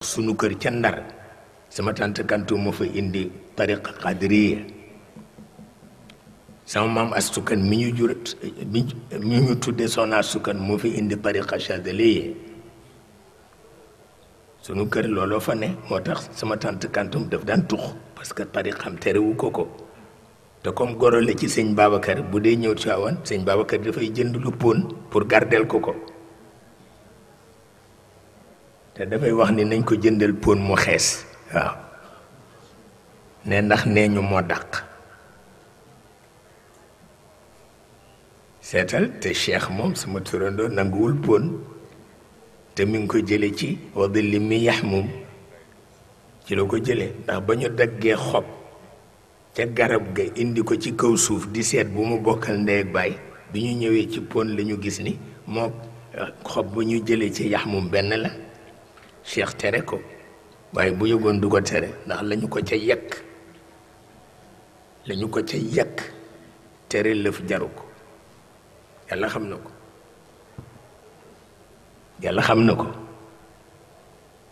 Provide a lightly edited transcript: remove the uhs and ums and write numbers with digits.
sunu kër ca Ndar sama tante Kantu moo fa indi tariqa qadiriya sama maam astukan mi ñu jur mi ñu tudde soxna astukan moo fi indi tariqa chadiliya sunu kër looloo fa ne moo tax sama tante Kantum daf daan tux parce que tariqam terewu ko te comme goro la ci sëñ Babacar bu dee ñëw Tiwaawan sëñ Babacar dafay jënd lu pon pour gardel ko te dafay wax ni nañ ko jëndal pon mu xees waaw ne ndax nee ñu moo dàq seetal te cheikh moom sama turandoo nanguwul pon te mi ngi ko jële ci wadilli mi yaxmum ci la ko jële ndax ba ñu daggee xob ca garab ga indi ko ci kaw suuf di seet bu mu bokkal ndey ak baay bi ñu ñëwee ci pon la ñu gis ni moo xob bu ñu jëlee ci yaxmum benn la cheikh tere ko waaye bu yëgoon du ko tere ndax lañu ko ca yekk tere lëf jaru ko yàlla xam na ko